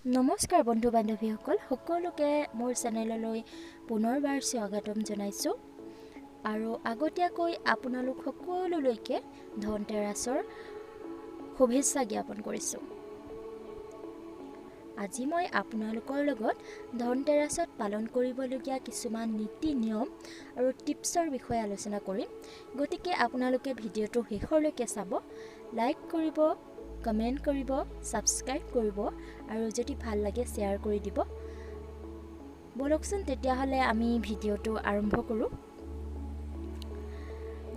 নমস্কাৰ বন্ধু বান্ধৱীসকল, সকলোকে মোৰ চেনেললৈ পুনৰবাৰ স্বাগতম জনাইছোঁ। আৰু আগতীয়াকৈ আপোনালোক সকলোলৈকে ধনতেৰাছৰ শুভেচ্ছা জ্ঞাপন কৰিছোঁ। আজি মই আপোনালোকৰ লগত ধনতেৰাছত পালন কৰিবলগীয়া কিছুমান নীতি নিয়ম আৰু টিপছৰ বিষয়ে আলোচনা কৰিম। গতিকে আপোনালোকে ভিডিঅ'টো শেষলৈকে চাব, লাইক কৰিব, কমেণ্ট কৰিব, ছাবস্ক্ৰাইব কৰিব আৰু যদি ভাল লাগে শ্বেয়াৰ কৰি দিব। ব'লকচোন তেতিয়াহ'লে আমি ভিডিঅ'টো আৰম্ভ কৰোঁ।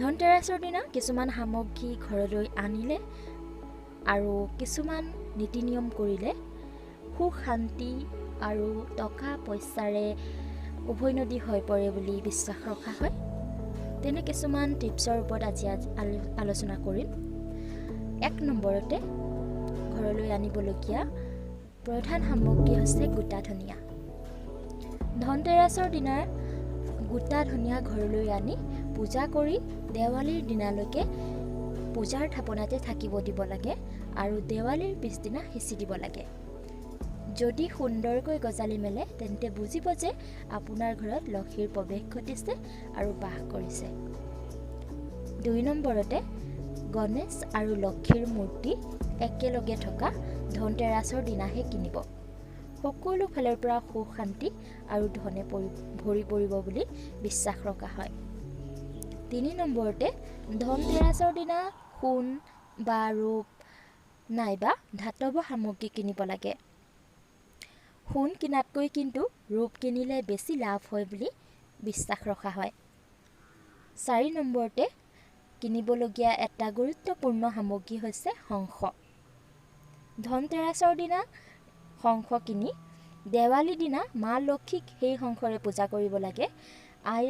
ধনতেৰাছৰ দিনা কিছুমান সামগ্ৰী ঘৰলৈ আনিলে আৰু কিছুমান নীতি নিয়ম কৰিলে সুখ শান্তি আৰু টকা পইচাৰে উভৈনদী হৈ পৰে বুলি বিশ্বাস ৰখা হয়। তেনে কিছুমান টিপছৰ ওপৰত আজি আলোচনা কৰিম। এক নম্বৰতে ঘৰলৈ আনিবলগীয়া প্ৰধান সামগ্ৰী হৈছে গোটা ধনিয়া। ধনতেৰাছৰ দিনা গোটা ধনিয়া ঘৰলৈ আনি পূজা কৰি দেৱালীৰ দিনালৈকে পূজাৰ থাপনাতে থাকিব দিব লাগে আৰু দেৱালীৰ পিছদিনা সিঁচি দিব লাগে। যদি সুন্দৰকৈ গজালি মেলে তেন্তে বুজিব যে আপোনাৰ ঘৰত লক্ষীৰ প্ৰৱেশ ঘটিছে আৰু বাস কৰিছে। দুই নম্বৰতে গণেশ আৰু লক্ষীৰ মূৰ্তি একেলগে থকা ধনতেৰাছৰ দিনাহে কিনিব। সকলো ফালৰ পৰা সুখ শান্তি আৰু ধনে ভৰি পৰিব বুলি বিশ্বাস ৰখা হয়। তিনি নম্বৰতে ধনতেৰাছৰ দিনা সোণ বা ৰূপ নাইবা ধাতৱ সামগ্ৰী কিনিব লাগে। সোণ কিনাতকৈ কিন্তু ৰূপ কিনিলে বেছি লাভ হয় বুলি বিশ্বাস ৰখা হয়। চাৰি নম্বৰতে কিনিবলগীয়া এটা গুৰুত্বপূৰ্ণ সামগ্ৰী হৈছে শংখ। ধনতেৰাছৰ দিনা শংখ কিনি দেৱালীৰ দিনা মা লক্ষীক সেই শংখৰে পূজা কৰিব লাগে। আই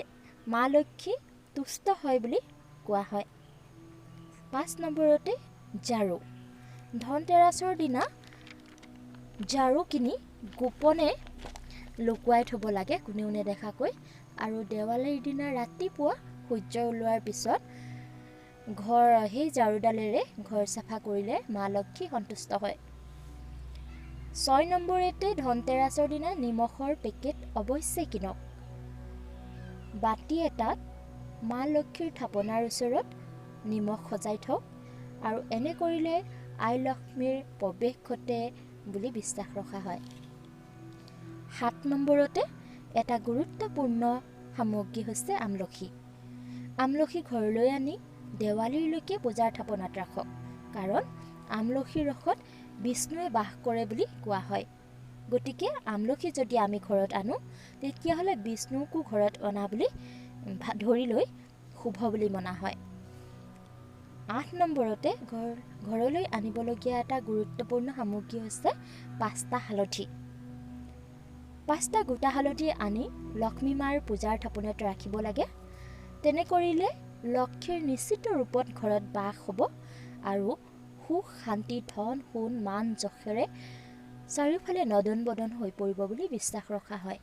মা লক্ষী তুষ্ট হয় বুলি কোৱা হয়। পাঁচ নম্বৰতে ঝাৰু। ধনতেৰাছৰ দিনা ঝাৰু কিনি গোপনে লুকুৱাই থ'ব লাগে কোনেও নেদেখাকৈ আৰু দেৱালীৰ দিনা ৰাতিপুৱা সূৰ্য ওলোৱাৰ পিছত ঘৰ সেই ঝাৰুডালেৰে ঘৰ চাফা কৰিলে মা লক্ষী সন্তুষ্ট হয়। ছয় নম্বৰতে ধনতেৰাছৰ দিনা নিমখৰ পেকেট অৱশ্যে কিনক। বাতি এটাত মা লক্ষীৰ থাপনাৰ ওচৰত নিমখ সজাই থওক আৰু এনে কৰিলে আই লক্ষ্মীৰ প্ৰৱেশ ঘটে বুলি বিশ্বাস ৰখা হয়। সাত নম্বৰতে এটা গুৰুত্বপূৰ্ণ সামগ্ৰী হৈছে আমলখি। আমলখি ঘৰলৈ আনি দেৱালীৰলৈকে পূজাৰ থাপনাত ৰাখক, কাৰণ আমলখিৰ ৰসত বিষ্ণুৱে বাস কৰে বুলি কোৱা হয়। গতিকে আমলখি যদি আমি ঘৰত আনো তেতিয়াহ'লে বিষ্ণুকো ঘৰত অনা বুলি ধৰি লৈ শুভ বুলি মনা হয়। আঠ নম্বৰতে ঘৰলৈ আনিবলগীয়া এটা গুৰুত্বপূৰ্ণ সামগ্ৰী হৈছে পাঁচটা হালধি। পাঁচটা গোটা হালধি আনি লক্ষ্মী মাৰ পূজাৰ থাপনাত ৰাখিব লাগে। তেনে কৰিলে লক্ষীৰ নিশ্চিত ৰূপত ঘৰত বাস হ'ব আৰু সুখ শান্তি ধন সোণ মান যশেৰে চাৰিওফালে নদন বদন হৈ পৰিব বুলি বিশ্বাস ৰখা হয়।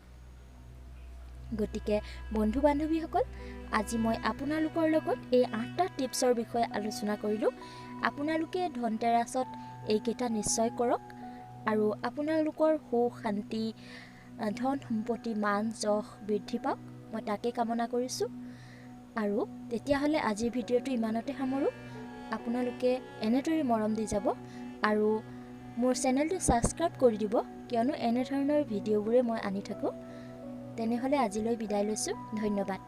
গতিকে বন্ধু বান্ধৱীসকল, আজি মই আপোনালোকৰ লগত এই ৮টা টিপছৰ বিষয়ে আলোচনা কৰিলোঁ। আপোনালোকে ধনতেৰাছত এইকেইটা নিশ্চয় কৰক আৰু আপোনালোকৰ সুখ শান্তি ধন সম্পত্তি মান যশ বৃদ্ধি পাওক, মই তাকে কামনা কৰিছোঁ। আৰু তেতিয়াহ'লে আজিৰ ভিডিঅ'টো ইমানতে সামৰোঁ। আপোনালোকে এনেদৰে মৰম দি যাব আৰু মোৰ চেনেলটো ছাবস্ক্ৰাইব কৰি দিব, কিয়নো এনেধৰণৰ ভিডিঅ'বোৰে মই আনি থাকোঁ। তেনেহ'লে আজিলৈ বিদায় লৈছোঁ। ধন্যবাদ।